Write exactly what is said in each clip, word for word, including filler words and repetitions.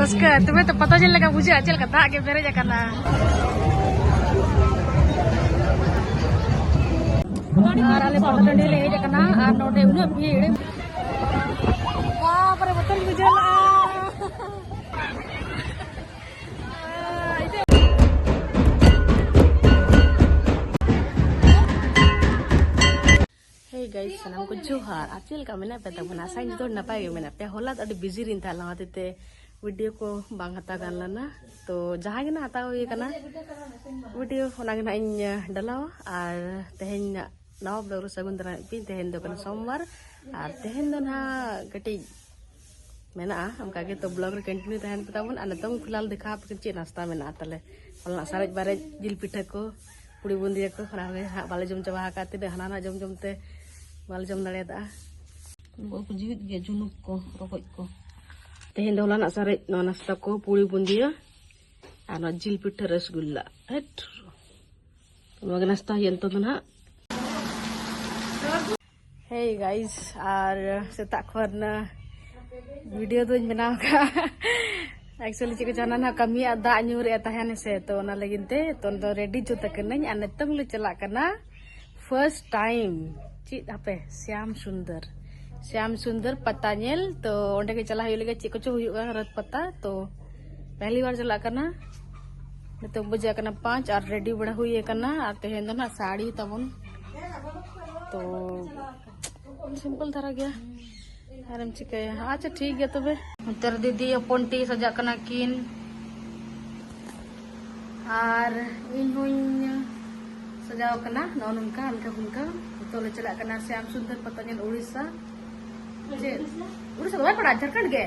ᱨᱟᱹᱥᱠᱟᱹ, ᱛᱚᱵᱮ ᱛᱚ ᱯᱟᱛᱟ ᱧᱮᱞ ᱞᱮᱠᱟ ᱵᱩᱡᱷᱟᱹᱜᱼᱟ, ᱪᱮᱫ ᱞᱮᱠᱟ ᱫᱟᱜ ᱜᱮ ᱯᱮᱨᱮᱡ ᱟᱠᱟᱱᱟ᱾ ᱟᱨ ᱟᱞᱮ ᱯᱟᱛᱟ ᱴᱟᱺᱰᱤ ᱞᱮ ᱦᱮᱡ ᱟᱠᱟᱱᱟ, ᱟᱨ ᱱᱚᱰᱮ ᱩᱱᱟᱹᱜ ᱵᱷᱤᱲ, ᱵᱟᱯᱨᱮ, ᱵᱚᱛᱚᱨ ᱵᱩᱡᱷᱟᱹᱣ ᱞᱮᱜᱼᱟ᱾ Hey guys, ᱥᱟᱱᱟᱢ ᱠᱚ ᱡᱚᱦᱟᱨ᱾ ᱟᱨ ᱪᱮᱫ ᱞᱮᱠᱟ ᱢᱮᱱᱟᱜ ᱯᱮ ᱛᱟᱵᱚᱱᱟ? ᱟᱥᱟᱧ ᱡᱚᱛᱚ ᱦᱚᱲ ᱱᱟᱯᱟᱭ ᱜᱮ ᱢᱮᱱᱟᱜ ᱯᱮᱭᱟ᱾ ᱦᱚᱞᱟ ᱫᱚ ᱟᱹᱰᱤ ᱵᱤᱡᱤ ᱨᱤᱧ ᱛᱟᱦᱮᱸ ᱞᱮᱱᱟ, ᱦᱚᱛᱮᱡ ᱛᱮ ᱵᱷᱤᱰᱤᱭᱳ ᱠᱚ ᱵᱟᱝ ᱦᱟᱛᱟᱣ ᱜᱟᱱ ᱞᱮᱱᱟ᱾ ᱛᱚ ᱡᱟᱦᱟᱸ ᱜᱮ ᱱᱟᱜ ᱦᱟᱛᱟᱣ ᱦᱩᱭ ᱟᱠᱟᱱᱟ ᱵᱷᱤᱰᱤᱭᱳ, ᱚᱱᱟ ᱜᱮ ᱱᱟᱜ ᱤᱧ ᱰᱟᱞᱟᱣᱟ᱾ ᱟᱨ ᱛᱮᱦᱮᱧ ᱱᱟᱜ ᱱᱟᱣᱟ ᱵᱞᱚᱜ ᱨᱮ ᱥᱟᱹᱜᱩᱱ ᱫᱟᱨᱟᱢ ᱯᱮ᱾ ᱛᱮᱦᱮᱧ ᱫᱚ ᱠᱟᱱᱟ ᱥᱳᱢᱵᱟᱨ, ᱟᱨ ᱛᱮᱦᱮᱧ ᱫᱚ ᱱᱟᱜ ᱠᱟᱹᱴᱤᱡ ᱢᱮᱱᱟᱜᱼᱟ ᱚᱱᱠᱟ ᱜᱮ᱾ ᱛᱚ ᱵᱞᱚᱜ ᱨᱮ ᱠᱚᱱᱴᱤᱱᱤᱭᱩ ᱛᱟᱦᱮᱱ ᱯᱮ ᱛᱟᱵᱚᱱ᱾ ᱟᱨ ᱱᱤᱛᱚᱝ ᱯᱷᱤᱞᱦᱟᱞ ᱫᱮᱠᱷᱟᱣ ᱟᱯᱮ ᱠᱟᱱᱟ ᱪᱮᱫ ᱱᱟᱥᱛᱟ ᱢᱮᱱᱟᱜᱼᱟ ᱛᱟᱞᱮ᱾ ᱦᱚᱞᱟᱱᱟᱜ ᱥᱟᱨᱮᱡ ᱵᱟᱨᱮᱡ ᱡᱤᱞ ᱯᱤᱴᱷᱟᱹ ᱠᱚ, ᱯᱩᱲᱤ ᱵᱩᱸᱫᱤᱭᱟᱹ ᱠᱚ, ᱚᱱᱟ ᱠᱚᱜᱮ ᱦᱟᱸᱜ ᱵᱟᱞᱮ ᱡᱚᱢ ᱪᱟᱵᱟ ᱟᱠᱟᱫ᱾ ᱛᱤᱱᱟᱹᱜ ᱦᱟᱱᱟ ᱱᱟᱜ ᱡᱚᱢ ᱡᱚᱢ ᱛᱮ ᱵᱟᱞᱮ ᱡᱚᱢ ᱫᱟᱲᱮᱭᱟᱫᱟ᱾ ᱩᱱᱠᱩ ᱠᱚ ᱡᱤᱣᱤᱫ ᱜᱮᱭᱟ, ᱡᱷᱩᱱᱩᱠ ᱠᱚ, ᱨᱚᱠᱚᱡ ᱠᱚ᱾ ᱛᱮᱦᱮᱧ ᱫᱚ ᱦᱚᱞᱟᱱᱟᱜ ᱥᱟᱨᱮᱡ ᱱᱚᱣᱟ ᱱᱟᱥᱛᱟ ᱠᱚ, ᱯᱩᱲᱤ ᱵᱩᱸᱫᱤᱭᱟᱹ ᱟᱨ ᱱᱚᱣᱟ ᱡᱤᱞ ᱯᱤᱴᱷᱟᱹ, ᱨᱚᱥᱜᱩᱞᱞᱟ᱾ ᱦᱮᱴ᱾ ᱱᱚᱣᱟ ᱜᱮ ᱱᱟᱥᱛᱟ ᱦᱩᱭᱩᱜᱼᱟ ᱱᱤᱛᱚᱜ ᱫᱚ ᱱᱟᱦᱟᱜ᱾ Hey guys, ᱟᱨ ᱥᱮᱛᱟᱜ ᱠᱷᱚᱱ ᱵᱷᱤᱰᱤᱭᱳ ᱫᱚᱧ ᱵᱮᱱᱟᱣ ᱠᱟᱜᱼᱟ᱾ Actually ᱪᱮᱫ ᱠᱚ ᱪᱚ ᱦᱟᱱᱟ ᱱᱟᱦᱟᱜ ᱠᱟᱹᱢᱤᱭᱟᱜ ᱫᱟᱜ ᱧᱩᱨᱮᱜᱼᱟ ᱛᱟᱦᱮᱱ ᱥᱮ, ᱛᱚ ᱚᱱᱟ ᱞᱟᱹᱜᱤᱫ ᱛᱮ ᱛᱚ ᱫᱚ ᱨᱮᱰᱤ ᱡᱩᱛ ᱟᱠᱟᱱᱟᱹᱧ᱾ ᱟᱨ ᱱᱤᱛᱚᱝ ᱞᱮ ᱪᱟᱞᱟᱜ ᱠᱟᱱᱟ first time, ᱪᱮᱫ ᱦᱟᱯᱮ, ᱥᱭᱟᱢ ᱥᱩᱱᱫᱚᱨ, ᱥᱭᱟᱢ ᱥᱩᱱᱫᱚᱨ ᱯᱟᱛᱟ ᱧᱮᱞ᱾ ᱛᱚ ᱚᱸᱰᱮ ᱜᱮ ᱪᱟᱞᱟᱜ ᱦᱩᱭᱩᱜ ᱞᱟᱹᱜᱤᱫ, ᱪᱮᱫ ᱠᱚᱪᱚ ᱦᱩᱭᱩᱜᱼᱟ ᱨᱚᱛ ᱯᱟᱛᱟ᱾ ᱛᱚ ᱯᱮᱦᱞᱤ ᱵᱟᱨ ᱪᱟᱞᱟᱜ ᱠᱟᱱᱟ᱾ ᱱᱤᱛᱚᱜ ᱵᱟᱡᱟᱜ ᱠᱟᱱᱟ ᱯᱟᱸᱪ ᱟᱨ ᱨᱮᱰᱤ ᱵᱟᱲᱟ ᱦᱩᱭ ᱟᱠᱟᱱᱟ᱾ ᱟᱨ ᱛᱮᱦᱮᱧ ᱫᱚ ᱱᱟᱜ ᱥᱟᱹᱲᱤ ᱛᱟᱵᱚᱱ, ᱛᱚ ᱥᱤᱢᱯᱚᱞ ᱫᱷᱟᱨᱟ ᱜᱮᱭᱟ᱾ ᱟᱨᱮᱢ ᱪᱤᱠᱟᱹᱭᱟ? ᱟᱪᱪᱷᱟ, ᱴᱷᱤᱠ ᱜᱮᱭᱟ ᱛᱚᱵᱮ᱾ ᱱᱚᱛᱮ ᱨᱮ ᱫᱤᱫᱤ ᱦᱚᱯᱚᱱ ᱴᱤ ᱥᱟᱡᱟᱜ ᱠᱟᱱᱟ ᱠᱤᱱ᱾ ᱟᱨ ᱤᱧ ᱦᱚᱧ ᱥᱟᱡᱟᱣ ᱠᱟᱱᱟ ᱱᱚᱜᱼᱚ ᱱᱚᱝᱠᱟ ᱦᱟᱞᱠᱟ ᱯᱷᱩᱞᱠᱟ᱾ ᱱᱤᱛᱚᱜ ᱞᱮ ᱪᱟᱞᱟᱜ ᱠᱟᱱᱟ ᱥᱭᱟᱢ ᱥᱩᱱᱫᱚᱨ ᱯᱟᱛᱟ ᱧᱮᱞ ᱩᱲᱤᱥᱥᱟ᱾ ᱪᱮᱫ? ᱩᱲᱤᱥᱥᱟ ᱫᱚ ᱵᱟᱭ ᱯᱟᱲᱟᱜᱼᱟ, ᱡᱷᱟᱲᱠᱷᱚᱸᱰ ᱜᱮ?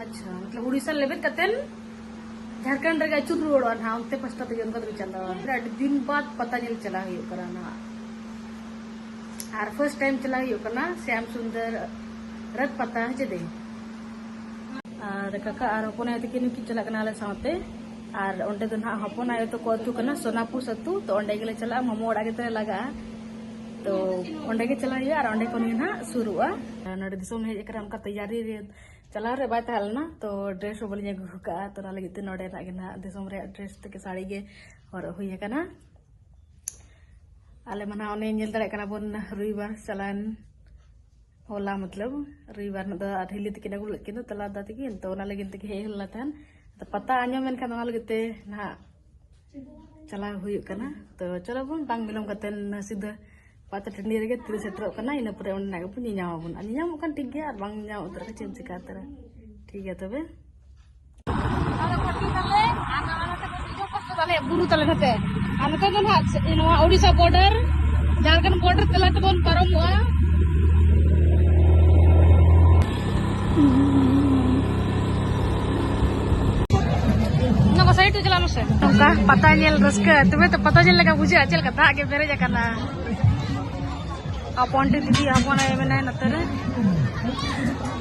ᱟᱪᱪᱷᱟ, ᱢᱚᱛᱞᱚᱵ ᱩᱲᱤᱥᱥᱟ ᱞᱮᱵᱮᱫ ᱠᱟᱛᱮᱱ ᱡᱷᱟᱲᱠᱷᱚᱸᱰ ᱨᱮᱜᱮ ᱟᱹᱪᱩᱨ ᱨᱩᱣᱟᱹᱲᱚᱜᱼᱟ ᱱᱟᱦᱟᱜ, ᱚᱱᱛᱮ ᱯᱟᱥᱴᱟ ᱛᱮᱜᱮ ᱚᱱᱠᱟ ᱛᱮᱜᱮ ᱪᱟᱞᱟᱜᱼᱟ᱾ ᱟᱹᱰᱤ ᱫᱤᱱ ᱵᱟᱫ ᱯᱟᱛᱟ ᱧᱮᱞ ᱪᱟᱞᱟᱣ ᱦᱩᱭᱩᱜ ᱠᱟᱱᱟ ᱱᱟᱦᱟᱜ᱾ ᱟᱨ first time ᱪᱟᱞᱟᱣ ᱦᱩᱭᱩᱜ ᱠᱟᱱᱟ ᱥᱭᱟᱢ ᱥᱩᱱᱫᱚᱨ ᱨᱟᱛ ᱯᱟᱛᱟ, ᱦᱮᱸ ᱪᱮ ᱫᱟᱹᱭ? ᱟᱨ ᱠᱟᱠᱟ ᱟᱨ ᱦᱚᱯᱚᱱ ᱟᱭᱳ ᱛᱟᱹᱠᱤᱱ ᱦᱚᱸᱠᱤᱱ ᱪᱟᱞᱟᱜ ᱠᱟᱱᱟ ᱟᱞᱮ ᱥᱟᱶᱛᱮ᱾ ᱟᱨ ᱚᱸᱰᱮ ᱫᱚ ᱱᱟᱦᱟᱜ ᱦᱚᱯᱚᱱ ᱟᱭᱳ ᱛᱟᱠᱚ ᱟᱹᱛᱩ ᱠᱟᱱᱟ ᱥᱳᱱᱟᱯᱩᱨ ᱟᱹᱛᱩ, ᱛᱚ ᱚᱸᱰᱮ ᱜᱮᱞᱮ ᱪᱟᱞᱟᱜᱼᱟ, ᱢᱟᱢᱩ ᱚᱲᱟᱜ ᱜᱮ ᱛᱟᱞᱮ ᱞᱟᱜᱟᱜᱼᱟ᱾ ᱛᱚ ᱚᱸᱰᱮ ᱜᱮ ᱪᱟᱞᱟᱜ ᱦᱩᱭᱩᱜᱼᱟ ᱟᱨ ᱚᱸᱰᱮ ᱠᱷᱚᱱ ᱜᱮ ᱱᱟᱦᱟᱜ ᱥᱩᱨᱩᱜᱼᱟ᱾ ᱟᱨ ᱱᱚᱰᱮ ᱫᱤᱥᱚᱢ ᱦᱮᱡ ᱟᱠᱟᱱᱟ, ᱚᱱᱠᱟ ᱛᱮᱭᱟᱨᱤ ᱨᱮ ᱪᱟᱞᱟᱣ ᱨᱮ ᱵᱟᱭ ᱛᱟᱦᱮᱸ ᱞᱮᱱᱟ, ᱛᱚ ᱰᱨᱮᱥ ᱦᱚᱸ ᱵᱟᱹᱞᱤᱧ ᱟᱹᱜᱩ ᱟᱠᱟᱫᱼᱟ᱾ ᱛᱚ ᱚᱱᱟ ᱞᱟᱹᱜᱤᱫ ᱛᱮ ᱱᱚᱰᱮᱱᱟᱜ ᱜᱮ ᱱᱟᱦᱟᱜ ᱫᱤᱥᱚᱢ ᱨᱮᱭᱟᱜ ᱰᱨᱮᱥ ᱛᱮᱜᱮ ᱥᱟᱹᱲᱤ ᱜᱮ ᱦᱚᱨᱚᱜ ᱦᱩᱭ ᱟᱠᱟᱱᱟ᱾ ᱟᱞᱮ ᱢᱟ ᱱᱟᱦᱟᱜ ᱚᱱᱮ ᱧᱮᱞ ᱫᱟᱲᱮᱭᱟᱜ ᱠᱟᱱᱟ ᱵᱚᱱ, ᱨᱚᱵᱤᱵᱟᱨ ᱪᱟᱞᱟᱣᱮᱱ, ᱦᱚᱞᱟ ᱢᱚᱛᱞᱚᱵ, ᱨᱚᱵᱤᱵᱟᱨ ᱦᱤᱞᱳᱜ ᱫᱚ ᱟᱨ ᱦᱤᱞᱤ ᱛᱟᱹᱠᱤᱱ ᱟᱹᱜᱩ ᱞᱮᱫ ᱠᱤᱱ ᱫᱚ ᱛᱟᱞᱟ ᱫᱟ ᱛᱟᱹᱠᱤᱱ, ᱛᱚ ᱚᱱᱟ ᱞᱟᱹᱜᱤᱫ ᱛᱮᱜᱮ ᱦᱮᱡ ᱦᱩᱭ ᱞᱮᱱᱟ ᱛᱟᱦᱮᱱ᱾ ᱟᱫᱚ ᱯᱟᱛᱟ ᱟᱸᱡᱚᱢ ᱮᱱ ᱠᱷᱟᱱ ᱚᱱᱟ ᱞᱟᱹᱜᱤᱫ ᱛᱮ ᱱᱟᱦᱟᱜ ᱪᱟᱞᱟᱣ ᱦᱩᱭᱩᱜ ᱠᱟᱱᱟ᱾ ᱛᱚ ᱪᱚᱞᱚ ᱵᱚᱱ, ᱵᱟᱝ ᱵᱤᱞᱚᱢ ᱠᱟᱛᱮ ᱥᱤᱫᱷᱟᱹ ᱯᱟᱛᱟ ᱴᱟᱺᱰᱤ ᱨᱮᱜᱮ ᱛᱤᱨᱮ ᱥᱮᱴᱮᱨᱚᱜ ᱠᱟᱱᱟ, ᱤᱱᱟᱹ ᱯᱚᱨᱮ ᱚᱸᱰᱮᱱᱟᱜ ᱜᱮᱵᱚᱱ ᱧᱮᱧᱟᱢ ᱟᱵᱚᱱ᱾ ᱟᱨ ᱧᱮᱧᱟᱢᱚᱜ ᱠᱷᱟᱱ ᱴᱷᱤᱠ ᱜᱮᱭᱟ, ᱟᱨ ᱵᱟᱝ ᱧᱮᱧᱟᱢ ᱩᱛᱟᱹᱨᱚᱜ ᱠᱷᱟᱱ ᱪᱮᱫ ᱮᱢ ᱪᱤᱠᱟ ᱩᱛᱟᱹᱨᱟ᱾ ᱴᱷᱤᱠ ᱜᱮᱭᱟ ᱛᱚᱵᱮ᱾ ᱟᱞᱮ ᱵᱩᱨᱩ ᱛᱟᱞᱮ ᱱᱚᱛᱮ᱾ ᱟᱨ ᱱᱚᱛᱮ ᱫᱚ ᱱᱟᱦᱟᱜ ᱱᱚᱣᱟ ᱳᱰᱤᱥᱟ ᱵᱚᱨᱰᱟᱨ, ᱡᱷᱟᱲᱠᱷᱚᱸᱰ ᱵᱚᱨᱰᱟᱨ ᱛᱟᱞᱟ ᱛᱮᱵᱚᱱ ᱯᱟᱨᱚᱢᱚᱜᱼᱟ᱾ ᱚᱱᱟ ᱠᱚ ᱥᱟᱭᱤᱰ ᱛᱮ ᱪᱟᱞᱟᱜ ᱢᱮᱥᱮ᱾ ᱱᱚᱝᱠᱟ ᱯᱟᱛᱟ ᱧᱮᱞ ᱨᱟᱹᱥᱠᱟᱹ, ᱛᱚᱵᱮ ᱛᱚ ᱯᱟᱛᱟ ᱧᱮᱞ ᱞᱮᱠᱟ ᱵᱩᱡᱷᱟᱹᱜᱼᱟ, ᱪᱮᱫ ᱞᱮᱠᱟ ᱫᱟᱜ ᱜᱮ ᱯᱮᱨᱮᱡ ᱟᱠᱟᱱᱟ᱾ ᱟᱨ ᱯᱚᱱᱰᱤᱛ ᱫᱤᱫᱤ ᱦᱚᱯᱚᱱ ᱟᱭᱳ ᱢᱮᱱᱟᱭ ᱱᱚᱛᱮ ᱨᱮ᱾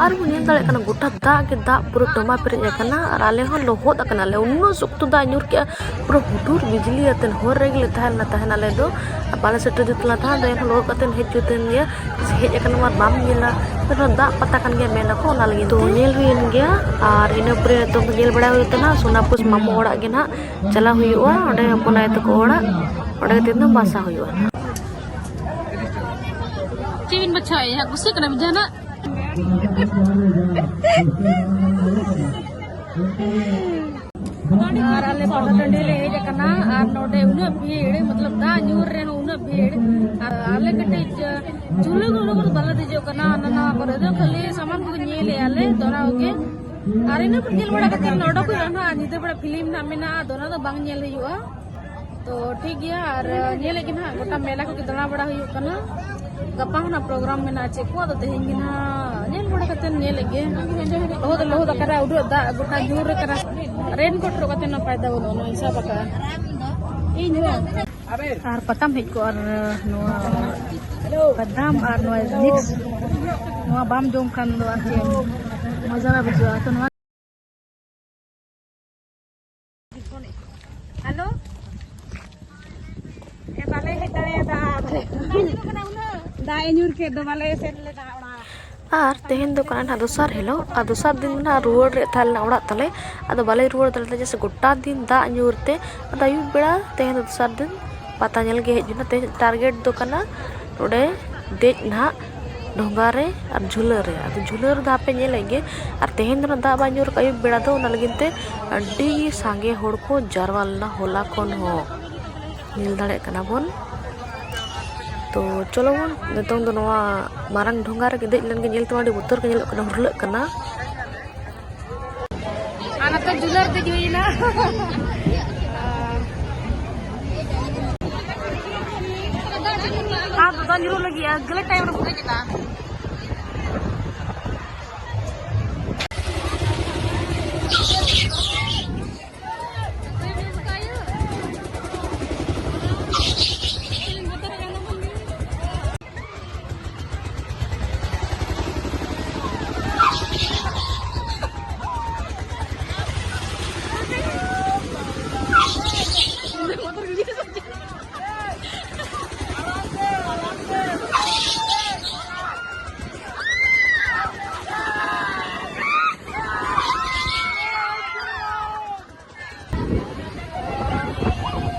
ᱟᱨ ᱵᱚᱱ ᱧᱮᱞ ᱫᱟᱲᱮᱭᱟᱜ ᱠᱟᱱᱟ, ᱜᱚᱴᱟ ᱫᱟᱜ ᱜᱮ ᱫᱟᱜ, ᱯᱩᱨᱟᱹ ᱴᱚᱢᱟ ᱯᱮᱨᱮᱡ ᱟᱠᱟᱱᱟ᱾ ᱟᱨ ᱟᱞᱮ ᱦᱚᱸ ᱞᱚᱦᱚᱫ ᱟᱠᱟᱱᱟᱞᱮ, ᱩᱱᱟᱹᱜ ᱥᱚᱠᱛᱚ ᱫᱟᱜ ᱧᱩᱨ ᱠᱮᱜᱼᱟ, ᱯᱩᱨᱟᱹ ᱦᱩᱰᱩᱨ ᱵᱤᱡᱽᱞᱤ ᱟᱛᱮ ᱦᱚᱨ ᱨᱮᱜᱮ ᱞᱮ ᱛᱟᱦᱮᱸ ᱞᱮᱱᱟ, ᱛᱟᱦᱮᱸ ᱱᱟᱞᱮ ᱫᱚ᱾ ᱟᱨ ᱵᱟᱞᱮ ᱥᱮᱴᱮᱨ ᱡᱩᱛ ᱞᱮᱱᱟ ᱛᱟᱦᱮᱸ ᱫᱚ, ᱮᱱᱦᱚᱸ ᱞᱚᱦᱚᱫ ᱠᱟᱛᱮ ᱦᱮᱡ ᱡᱩᱛ ᱮᱱ ᱜᱮᱭᱟ᱾ ᱦᱮᱡ ᱟᱠᱟᱱᱟ ᱟᱨ ᱵᱟᱢ ᱧᱮᱞᱟ, ᱮᱱᱦᱚᱸ ᱫᱟᱜ ᱯᱟᱛᱟ ᱠᱟᱱ ᱜᱮᱭᱟ ᱢᱮᱱ ᱟᱠᱚ, ᱚᱱᱟ ᱞᱟᱹᱜᱤᱫ ᱛᱮ ᱧᱮᱞ ᱦᱩᱭᱮᱱ ᱜᱮᱭᱟ᱾ ᱟᱨ ᱤᱱᱟᱹ ᱯᱚᱨᱮ ᱱᱤᱛᱚᱝ ᱫᱚ ᱧᱮᱞ ᱵᱟᱲᱟ ᱦᱩᱭᱩᱜ ᱠᱟᱱᱟ, ᱥᱳᱱᱟᱯᱩᱥ ᱢᱟᱢᱚ ᱚᱲᱟᱜ ᱜᱮ ᱱᱟᱦᱟᱜ ᱪᱟᱞᱟᱣ ᱦᱩᱭᱩᱜᱼᱟ, ᱚᱸᱰᱮ ᱦᱚᱯᱚᱱ ᱟᱭᱳ ᱛᱟᱠᱚ ᱚᱲᱟᱜ, ᱚᱸᱰᱮ ᱜᱮ ᱛᱮᱦᱮᱧ ᱫᱚ ᱵᱟᱥᱟ ᱦᱩᱭᱩᱜᱼᱟ ᱱᱟᱦᱟᱜ᱾ ᱪᱮᱫ ᱵᱤᱱ ᱵᱟᱪᱷᱟᱣᱮᱫᱼᱟ? ᱠᱩᱥᱤ ᱠᱟᱱᱟ ᱵᱤᱱ ᱡᱟᱦᱟᱱᱟᱜ? ᱟᱨ ᱟᱞᱮ ᱯᱟᱛᱟ ᱴᱟᱺᱰᱤ ᱞᱮ ᱦᱮᱡ ᱟᱠᱟᱱᱟ, ᱟᱨ ᱱᱚᱰᱮ ᱩᱱᱟᱹᱜ ᱵᱷᱤᱲ, ᱢᱚᱛᱞᱚᱵ ᱫᱟᱜ ᱧᱩᱨ ᱨᱮᱦᱚᱸ ᱩᱱᱟᱹᱜ ᱵᱷᱤᱲ᱾ ᱟᱨ ᱟᱞᱮ ᱠᱟᱹᱴᱤᱡ ᱡᱷᱩᱞᱟᱹ ᱠᱚᱨᱮ ᱵᱟᱞᱮ ᱫᱮᱡᱚᱜ ᱠᱟᱱᱟ, ᱦᱟᱱᱟ ᱱᱟᱣᱟ ᱠᱚᱨᱮ ᱫᱚ ᱠᱷᱟᱹᱞᱤ ᱥᱟᱢᱟᱱ ᱠᱚᱜᱮ ᱧᱮᱞᱮᱫᱼᱟ ᱞᱮ, ᱛᱚ ᱚᱱᱟ ᱠᱚᱜᱮ᱾ ᱟᱨ ᱤᱱᱟᱹ ᱯᱚᱨ ᱧᱮᱞ ᱵᱟᱲᱟ ᱠᱟᱛᱮ ᱚᱰᱚᱠ ᱦᱩᱭᱩᱜᱼᱟ ᱱᱟᱦᱟᱜ, ᱧᱤᱫᱟᱹ ᱵᱮᱲᱟ ᱯᱷᱤᱞᱢ ᱱᱟᱦᱟᱜ ᱢᱮᱱᱟᱜᱼᱟ, ᱟᱫᱚ ᱚᱱᱟ ᱫᱚ ᱵᱟᱝ ᱧᱮᱞ ᱦᱩᱭᱩᱜᱼᱟ᱾ ᱛᱚ ᱴᱷᱤᱠ ᱜᱮᱭᱟ, ᱟᱨ ᱧᱮᱞᱮᱫ ᱜᱮ ᱱᱟᱦᱟᱜ ᱜᱚᱴᱟ ᱢᱮᱞᱟ ᱠᱚᱜᱮ ᱫᱟᱬᱟ ᱵᱟᱲᱟ ᱦᱩᱭᱩᱜ ᱠᱟᱱᱟ᱾ ᱜᱟᱯᱟ ᱦᱚᱸ ᱱᱟᱦᱟᱜ ᱯᱨᱳᱜᱨᱟᱢ ᱢᱮᱱᱟᱜᱼᱟ ᱪᱮᱫ ᱠᱚ, ᱟᱫᱚ ᱛᱮᱦᱮᱧ ᱜᱮ ᱱᱟᱦᱟᱜ ᱧᱮᱞ ᱵᱟᱲᱟ ᱠᱟᱛᱮ ᱧᱮᱞᱮᱫ ᱜᱮ᱾ ᱞᱚᱦᱚᱫ ᱞᱚᱦᱚᱫ ᱟᱠᱟᱱᱟ, ᱩᱰᱟᱹᱜ ᱫᱟᱜ ᱜᱚᱴᱟ ᱧᱩᱨ ᱟᱠᱟᱱᱟ᱾ ᱨᱮᱱ ᱠᱳᱴ ᱦᱚᱨᱚᱜ ᱠᱟᱛᱮ ᱱᱟᱯᱟᱭ ᱫᱟᱜ ᱵᱟᱹᱱᱩᱜᱼᱟ, ᱱᱚᱣᱟ ᱦᱤᱥᱟᱹᱵ ᱟᱠᱟᱜᱼᱟ᱾ ᱤᱧ ᱦᱚᱸ᱾ ᱟᱨ ᱯᱟᱛᱟᱢ ᱦᱮᱡ ᱠᱚᱜᱼᱟ, ᱟᱨ ᱱᱚᱣᱟ ᱵᱟᱫᱟᱢ ᱟᱨ ᱱᱚᱣᱟ ᱢᱤᱠᱥ, ᱱᱚᱣᱟ ᱵᱟᱢ ᱡᱚᱢ ᱠᱷᱟᱱ ᱫᱚ ᱟᱨ ᱪᱮᱫ ᱢᱚᱡᱟ ᱵᱟᱭ ᱵᱩᱡᱷᱟᱹᱜᱼᱟ᱾ ᱛᱚ ᱱᱚᱣᱟ ᱦᱮᱞᱳ᱾ ᱮ, ᱵᱟᱞᱮ ᱦᱮᱡ ᱫᱟᱲᱮᱭᱟᱫᱟ᱾ ᱫᱟᱜ ᱮ ᱧᱩᱨ ᱠᱮᱫ ᱫᱚ, ᱵᱟᱞᱮ ᱥᱮᱱ ᱞᱮᱫᱟ ᱚᱲᱟᱜ᱾ ᱟᱨ ᱛᱮᱦᱮᱧ ᱫᱚ ᱠᱟᱱᱟ ᱱᱟᱦᱟᱜ ᱫᱚᱥᱟᱨ ᱦᱤᱞᱳᱜ, ᱟᱨ ᱫᱚᱥᱟᱨ ᱫᱤᱱ ᱱᱟᱦᱟᱜ ᱨᱩᱣᱟᱹᱲ ᱨᱮᱭᱟᱜ ᱛᱟᱦᱮᱸ ᱞᱮᱱᱟ ᱚᱲᱟᱜ ᱛᱟᱞᱮ᱾ ᱟᱫᱚ ᱵᱟᱞᱮ ᱨᱩᱣᱟᱹᱲ ᱫᱟᱲᱮᱭᱟᱫᱟ, ᱪᱮᱫᱟᱜ ᱥᱮ ᱜᱚᱴᱟ ᱫᱤᱱ ᱫᱟᱜ ᱧᱩᱨ ᱛᱮ᱾ ᱟᱫᱚ ᱟᱹᱭᱩᱵ ᱵᱮᱲᱟ ᱛᱮᱦᱮᱧ ᱫᱚ ᱫᱚᱥᱟᱨ ᱫᱤᱱ ᱯᱟᱛᱟ ᱧᱮᱞ ᱜᱮ ᱦᱮᱡ ᱦᱩᱭᱱᱟ᱾ ᱛᱮᱦᱮᱧ ᱴᱟᱨᱜᱮᱴ ᱫᱚ ᱠᱟᱱᱟ ᱱᱚᱰᱮ ᱫᱮᱡ ᱱᱟᱦᱟᱜ ᱰᱷᱚᱸᱜᱟ ᱨᱮ ᱟᱨ ᱡᱷᱩᱞᱟᱹ ᱨᱮ᱾ ᱟᱫᱚ ᱡᱷᱩᱞᱟᱹ ᱨᱮᱫᱚ ᱦᱟᱯᱮ ᱧᱮᱞᱮᱫ ᱜᱮ, ᱟᱨ ᱛᱮᱦᱮᱧ ᱫᱚ ᱱᱟᱦᱟᱜ ᱫᱟᱜ ᱵᱟᱭ ᱧᱩᱨ ᱠᱟᱜᱼᱟ ᱟᱹᱭᱩᱵ ᱵᱮᱲᱟ ᱫᱚ, ᱚᱱᱟ ᱞᱟᱹᱜᱤᱫ ᱛᱮ ᱟᱹᱰᱤ ᱥᱟᱸᱜᱮ ᱦᱚᱲ ᱠᱚ ᱡᱟᱨᱣᱟ ᱞᱮᱱᱟ ᱦᱚᱞᱟ ᱠᱷᱚᱱ ᱦᱚᱸ᱾ ᱧᱮᱞ ᱫᱟᱲᱮᱭᱟᱜ ᱠᱟᱱᱟ ᱵᱚᱱ᱾ ᱛᱚ ᱪᱚᱞᱚ ᱵᱚᱱ ᱱᱤᱛᱚᱝ ᱫᱚ ᱱᱚᱣᱟ ᱢᱟᱨᱟᱝ ᱰᱷᱚᱸᱜᱟ ᱨᱮᱜᱮ ᱫᱮᱡ ᱞᱮᱱ ᱜᱮ, ᱧᱮᱞ ᱛᱮᱢᱟ ᱟᱹᱰᱤ ᱵᱚᱛᱚᱨ ᱜᱮ ᱧᱮᱞᱚᱜ ᱠᱟᱱᱟ, ᱦᱩᱨᱞᱟᱹᱜ ᱠᱟᱱᱟ᱾ ᱟᱨ ᱱᱚᱛᱮ ᱡᱩᱞᱟᱹᱨ ᱫᱮᱡ ᱦᱩᱭᱱᱟ᱾ ᱟᱨ ᱫᱟᱜ ᱧᱩᱨᱩᱜ ᱞᱟᱹᱜᱤᱫ, ᱟᱨ ᱜᱟᱹᱞᱟᱹ ᱴᱟᱭᱤᱢ ᱨᱮ ᱵᱚᱱ ᱫᱮᱡ ᱮᱱᱟ᱾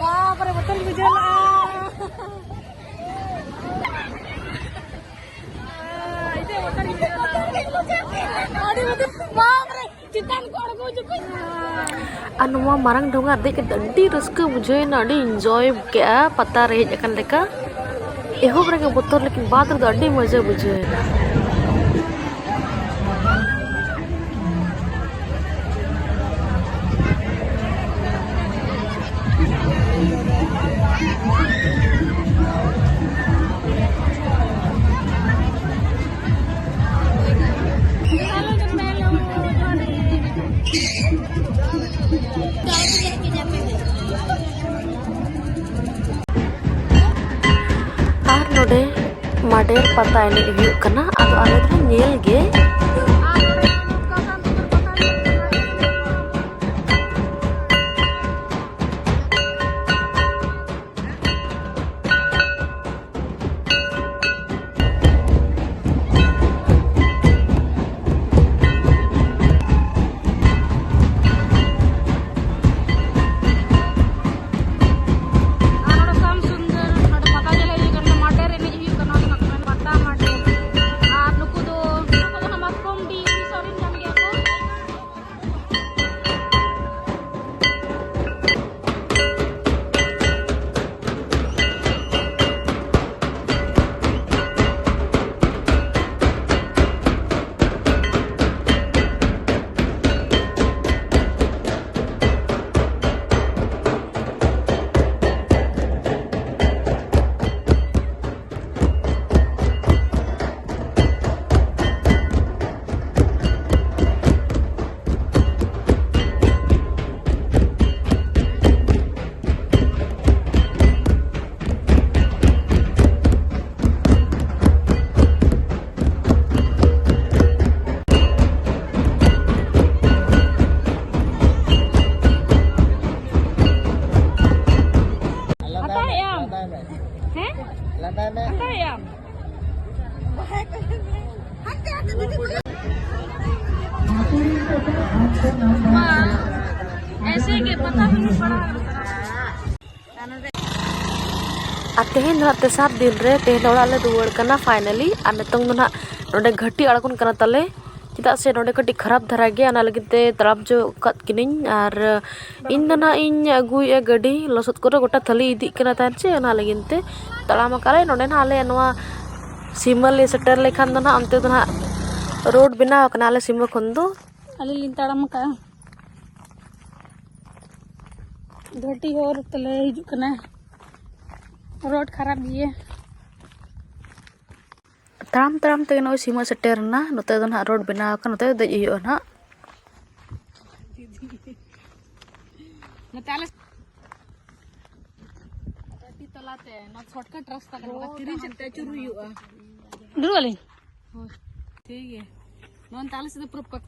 ᱵᱟᱯᱨᱮ, ᱵᱚᱛᱚᱨ ᱵᱩᱡᱷᱟᱹᱣ ᱞᱟᱜᱼᱟ᱾ ᱟᱹᱰᱤ ᱵᱚᱛᱚᱨ, ᱵᱟᱯᱨᱮ, ᱪᱮᱛᱟᱱ ᱠᱚ ᱟᱬᱜᱚ ᱦᱤᱡᱩᱜ ᱠᱟᱱᱟ᱾ ᱟᱨ ᱱᱚᱣᱟ ᱢᱟᱨᱟᱝ ᱰᱷᱚᱸᱜᱟ ᱨᱮ ᱫᱮᱡ ᱠᱟᱛᱮ ᱟᱹᱰᱤ ᱨᱟᱹᱥᱠᱟᱹ ᱵᱩᱡᱷᱟᱹᱣ ᱮᱱᱟ, ᱟᱹᱰᱤ ᱤᱱᱡᱚᱭ ᱠᱮᱜᱼᱟ ᱯᱟᱛᱟ ᱨᱮ ᱦᱮᱡ ᱟᱠᱟᱱ ᱞᱮᱠᱟ᱾ ᱮᱦᱚᱵ ᱨᱮᱜᱮ ᱵᱚᱛᱚᱨ, ᱞᱮᱠᱤᱱ ᱵᱟᱫᱽ ᱨᱮᱫᱚ ᱟᱹᱰᱤ ᱢᱚᱡᱟ ᱵᱩᱡᱷᱟᱹᱣ ᱮᱱᱟ᱾ ᱟᱨ ᱱᱚᱰᱮ ᱢᱟᱰᱮᱨ ᱯᱟᱛᱟ ᱮᱱᱮᱡ ᱦᱩᱭᱩᱜ ᱠᱟᱱᱟ, ᱟᱫᱚ ᱟᱞᱮ ᱫᱚ ᱧᱮᱞ ᱜᱮ᱾ ᱟᱨ ᱛᱮᱦᱮᱧ ᱫᱚ ᱦᱟᱸᱜ ᱛᱮᱥᱟᱨ ᱫᱤᱱ ᱨᱮ, ᱛᱮᱦᱮᱧ ᱫᱚ ᱚᱲᱟᱜ ᱞᱮ ᱨᱩᱣᱟᱹᱲ ᱠᱟᱱᱟ finally᱾ ᱟᱨ ᱱᱤᱛᱚᱝ ᱫᱚ ᱱᱟᱦᱟᱜ ᱱᱚᱰᱮ ᱜᱷᱟᱹᱴᱤ ᱟᱬᱜᱚᱱ ᱠᱟᱱᱟ ᱛᱟᱞᱮ, ᱪᱮᱫᱟᱜ ᱥᱮ ᱱᱚᱰᱮ ᱠᱟᱹᱴᱤᱡ ᱠᱷᱟᱨᱟᱯ ᱫᱷᱟᱨᱟ ᱜᱮᱭᱟ, ᱚᱱᱟ ᱞᱟᱹᱜᱤᱫ ᱛᱮ ᱛᱟᱲᱟᱢ ᱪᱚ ᱟᱠᱟᱫ ᱠᱤᱱᱟᱹᱧ᱾ ᱟᱨ ᱤᱧ ᱫᱚ ᱱᱟᱦᱟᱜ ᱤᱧ ᱟᱹᱜᱩᱭᱮᱫᱼᱟ ᱜᱟᱹᱰᱤ, ᱞᱚᱥᱚᱫ ᱠᱚᱨᱮ ᱜᱚᱴᱟ ᱛᱷᱟᱹᱞᱤ ᱤᱫᱤᱜ ᱠᱟᱱᱟ ᱛᱟᱦᱮᱸᱫ ᱪᱮ, ᱚᱱᱟ ᱞᱟᱹᱜᱤᱫ ᱛᱮ ᱛᱟᱲᱟᱢ ᱟᱠᱟᱫ ᱞᱮ᱾ ᱱᱚᱰᱮ ᱱᱟᱦᱟᱜ ᱟᱞᱮ ᱱᱚᱣᱟ ᱥᱤᱢᱟᱹ ᱞᱮ ᱥᱮᱴᱮᱨ ᱞᱮᱠᱷᱟᱱ ᱫᱚ ᱱᱟᱦᱟᱜ ᱚᱱᱛᱮ ᱫᱚ ᱱᱟᱦᱟᱜ ᱨᱳᱰ ᱵᱮᱱᱟᱣ ᱟᱠᱟᱱᱟ ᱟᱞᱮ ᱥᱤᱢᱟᱹ ᱠᱷᱚᱱ ᱫᱚ᱾ ᱟᱹᱞᱤᱧ ᱞᱤᱧ ᱛᱟᱲᱟᱢ ᱟᱠᱟᱫᱼᱟ᱾ ᱜᱷᱟᱹᱴᱤ ᱦᱚᱨ ᱛᱮᱞᱮ ᱦᱤᱡᱩᱜ ᱠᱟᱱᱟ, ᱨᱳᱰ ᱠᱷᱟᱨᱟᱯ ᱜᱮᱭᱟ᱾ ᱛᱟᱲᱟᱢ ᱛᱟᱲᱟᱢ ᱛᱮᱜᱮ ᱱᱚᱜᱼᱚᱭ ᱥᱤᱢᱟᱹ ᱥᱮᱴᱮᱨ ᱮᱱᱟ᱾ ᱱᱚᱛᱮ ᱫᱚ ᱱᱟᱦᱟᱜ ᱨᱳᱰ ᱵᱮᱱᱟᱣ ᱟᱠᱟᱱᱟ, ᱱᱚᱛᱮ ᱫᱚ ᱫᱮᱡ ᱦᱩᱭᱩᱜᱼᱟ ᱱᱟᱦᱟᱜ᱾ ᱱᱚᱛᱮ ᱟᱞᱮ ᱜᱟᱹᱰᱤ ᱛᱟᱞᱟᱛᱮ ᱱᱚᱣᱟ shortcut ᱨᱟᱥᱛᱟ ᱠᱟᱱᱟ, ᱛᱤᱨᱤᱧ ᱥᱮᱫ ᱛᱮ ᱟᱹᱪᱩᱨ ᱦᱩᱭᱩᱜᱼᱟ᱾ ᱫᱩᱲᱩᱵ ᱟᱹᱞᱤᱧ᱾ ᱦᱳᱭ, ᱴᱷᱤᱠ ᱜᱮᱭᱟ᱾ ᱱᱚᱣᱟ ᱛᱟᱞᱮ ᱥᱮᱫ ᱫᱚ ᱯᱩᱨᱟᱹ ᱯᱟᱠᱟ᱾